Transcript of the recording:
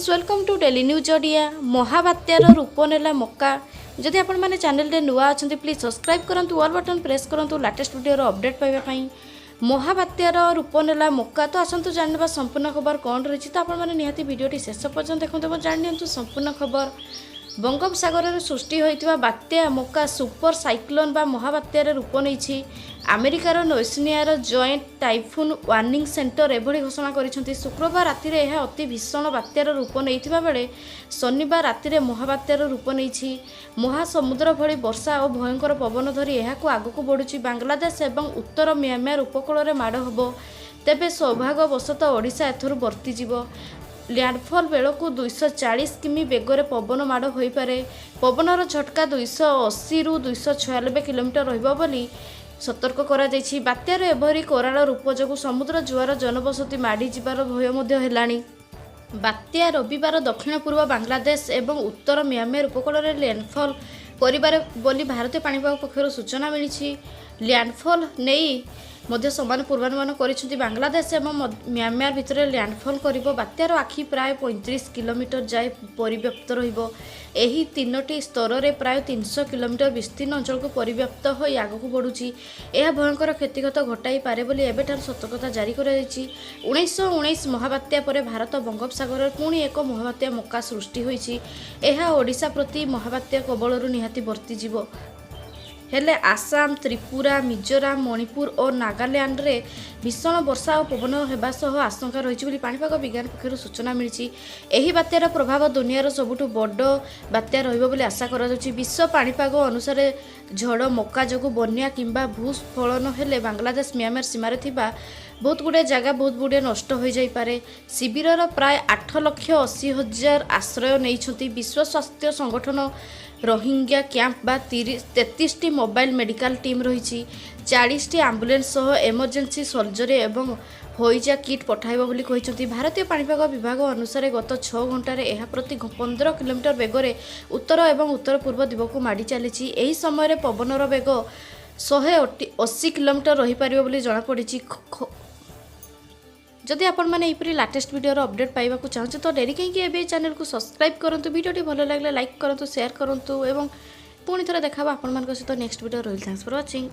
Welcome to Daily News Odia. ମହାବାତ୍ୟାର ରୂପ ନେଲା ମୋକା। ଯଦି ଆପଣମାନେ ଚ୍ୟାନେଲରେ ନୂଆ ଅଛନ୍ତି, ପ୍ଲିଜ୍ ସବସ୍କ୍ରାଇବ୍ କରନ୍ତୁ, ଅଲ୍ ବଟନ୍ ପ୍ରେସ୍ କରନ୍ତୁ ଲାଟେଷ୍ଟ ଭିଡ଼ିଓର ଅପଡ଼େଟ୍ ପାଇବା ପାଇଁ। ମହାବାତ୍ୟାର ରୂପ ନେଲା ମୋକା। ତ ଆସନ୍ତୁ ଜାଣିନେବା ସମ୍ପୂର୍ଣ୍ଣ ଖବର କ'ଣ ରହିଛି। ତ ଆପଣମାନେ ନିହାତି ଭିଡ଼ିଓଟି ଶେଷ ପର୍ଯ୍ୟନ୍ତ ଦେଖନ୍ତୁ ଏବଂ ଜାଣିନିଅନ୍ତୁ ସମ୍ପୂର୍ଣ୍ଣ ଖବର। ବଙ୍ଗୋପସାଗରରେ ସୃଷ୍ଟି ହୋଇଥିବା ବାତ୍ୟା ମୋକା ସୁପର ସାଇକ୍ଲୋନ୍ ବା ମହାବାତ୍ୟାର ରୂପ ନେଇଛି। ଆମେରିକାର ନୋସିଆନିଆର ଜଏଣ୍ଟ ଟାଇଫୁନ୍ ୱାର୍ଣ୍ଣିଂ ସେଣ୍ଟର ଏଭଳି ଘୋଷଣା କରିଛନ୍ତି। ଶୁକ୍ରବାର ରାତିରେ ଏହା ଅତି ଭୀଷଣ ବାତ୍ୟାର ରୂପ ନେଇଥିବା ବେଳେ ଶନିବାର ରାତିରେ ମହାବାତ୍ୟାର ରୂପ ନେଇଛି। ମହାସମୁଦ୍ର ଭଳି ବର୍ଷା ଓ ଭୟଙ୍କର ପବନ ଧରି ଏହାକୁ ଆଗକୁ ବଢ଼ୁଛି। ବାଂଲାଦେଶ ଏବଂ ଉତ୍ତର ମିଆଁମାର ଉପକୂଳରେ ମାଡ଼ ହେବ। ତେବେ ସୌଭାଗ୍ୟବଶତଃ ଓଡ଼ିଶା ଏଥିରୁ ବର୍ତ୍ତିଯିବ। ଲ୍ୟାଣ୍ଡଫଲ୍ ବେଳକୁ 240 କିମି ବେଗରେ ପବନ ମାଡ଼ ହୋଇପାରେ। ପବନର ଝଟକା 280ରୁ 296 କିଲୋମିଟର ରହିବ ବୋଲି ସତର୍କ କରାଯାଇଛି। ବାତ୍ୟାର ଏଭଳି କରାଳ ରୂପ ଯୋଗୁଁ ସମୁଦ୍ର ଜୁଆର ଜନବସତି ମାଡ଼ିଯିବାର ଭୟ ମଧ୍ୟ ହେଲାଣି। ବାତ୍ୟା ରବିବାର ଦକ୍ଷିଣ ପୂର୍ବ ବାଂଲାଦେଶ ଏବଂ ଉତ୍ତର ମିଆଁମାର ଉପକୂଳରେ ଲ୍ୟାଣ୍ଡଫଲ୍ କରିପାରେ ବୋଲି ଭାରତୀୟ ପାଣିପାଗ ପକ୍ଷରୁ ସୂଚନା ମିଳିଛି। ଲ୍ୟାଣ୍ଡଫଲ୍ ନେଇ ମଧ୍ୟ ସମାନ ପୂର୍ବାନୁମାନ କରିଛନ୍ତି। ବାଂଲାଦେଶ ଏବଂ ମିଆଁମାର ଭିତରେ ଲ୍ୟାଣ୍ଡଫଲ୍ କରିବ। ବାତ୍ୟାର ଆଖି ପ୍ରାୟ 35 କିଲୋମିଟର ଯାଏ ପରିବ୍ୟାପ୍ତ ରହିବ। ଏହି ତିନୋଟି ସ୍ତରରେ ପ୍ରାୟ 300 କିଲୋମିଟର ବିସ୍ତୀର୍ଣ୍ଣ ଅଞ୍ଚଳକୁ ପରିବ୍ୟାପ୍ତ ହୋଇ ଆଗକୁ ବଢ଼ୁଛି। ଏହା ଭୟଙ୍କର କ୍ଷତିଗତ ଘଟାଇପାରେ ବୋଲି ଏବେଠାରୁ ସତର୍କତା ଜାରି କରାଯାଇଛି। 1919 ମହାବାତ୍ୟା ପରେ ଭାରତ ବଙ୍ଗୋପସାଗରରେ ପୁଣି ଏକ ମହାବାତ୍ୟା ମୋକା ସୃଷ୍ଟି ହୋଇଛି। ଏହା ଓଡ଼ିଶା ପ୍ରତି ମହାବାତ୍ୟା କବଳରୁ ନିହାତି ବର୍ତ୍ତିଯିବ। ହେଲେ ଆସାମ, ତ୍ରିପୁରା, ମିଜୋରାମ, ମଣିପୁର ଓ ନାଗାଲ୍ୟାଣ୍ଡରେ ଭୀଷଣ ବର୍ଷା ଓ ପବନ ହେବା ସହ ଆଶଙ୍କା ରହିଛି ବୋଲି ପାଣିପାଗ ବିଜ୍ଞାନ ପକ୍ଷରୁ ସୂଚନା ମିଳିଛି। ଏହି ବାତ୍ୟାର ପ୍ରଭାବ ଦୁନିଆର ସବୁଠୁ ବଡ଼ ବାତ୍ୟା ରହିବ ବୋଲି ଆଶା କରାଯାଉଛି। ବିଶ୍ୱ ପାଣିପାଗ ଅନୁସାରେ ଝଡ଼ ମୋକା ଯୋଗୁଁ ବନ୍ୟା କିମ୍ବା ଭୂସ୍ଖଳନ ହେଲେ ବାଂଲାଦେଶ ମିଆଁମାର ସୀମାରେ ଥିବା ବହୁତ ଗୁଡ଼ିଏ ଜାଗା ବହୁତ ଗୁଡ଼ିଏ ନଷ୍ଟ ହୋଇଯାଇପାରେ। ଶିବିରର ପ୍ରାୟ 8,80,000 ଆଶ୍ରୟ ନେଇଛନ୍ତି। ବିଶ୍ୱ ସ୍ୱାସ୍ଥ୍ୟ ସଂଗଠନ ରୋହିଙ୍ଗ୍ୟା କ୍ୟାମ୍ପ ବା 33ଟି ମୋବାଇଲ ମେଡିକାଲ ଟିମ୍ ରହିଛି। 40ଟି ଆମ୍ବୁଲାନ୍ସ ସହ ଏମର୍ଜେନ୍ସି ସର୍ଜରୀ ଏବଂ ହଇଜା କିଟ୍ ପଠାଇବ ବୋଲି କହିଛନ୍ତି। ଭାରତୀୟ ପାଣିପାଗ ବିଭାଗ ଅନୁସାରେ ଗତ 6 ଘଣ୍ଟାରେ ଏହା ପ୍ରତି 15 କିଲୋମିଟର ବେଗରେ ଉତ୍ତର ଏବଂ ଉତ୍ତର ପୂର୍ବ ଦିଗକୁ ମାଡ଼ି ଚାଲିଛି। ଏହି ସମୟରେ ପବନର ବେଗ 180 କିଲୋମିଟର ରହିପାରିବ ବୋଲି ଜଣାପଡ଼ିଛି। ଯଦି ଆପଣମାନେ ଏହିପରି ଲାଟେଷ୍ଟ ଭିଡ଼ିଓର ଅପଡ଼େଟ୍ ପାଇବାକୁ ଚାହୁଁଛନ୍ତି, ତ ଡେରି କାହିଁକି? ଏବେ ଚ୍ୟାନେଲକୁ ସବସ୍କ୍ରାଇବ୍ କରନ୍ତୁ। ଭିଡ଼ିଓଟି ଭଲ ଲାଗିଲେ ଲାଇକ୍ କରନ୍ତୁ, ସେୟାର କରନ୍ତୁ ଏବଂ ପୁଣି ଥରେ ଦେଖା ହେବ ଆପଣମାନଙ୍କ ସହିତ ନେକ୍ସଟ ଭିଡ଼ିଓ। ରହିଲି, thanks for watching.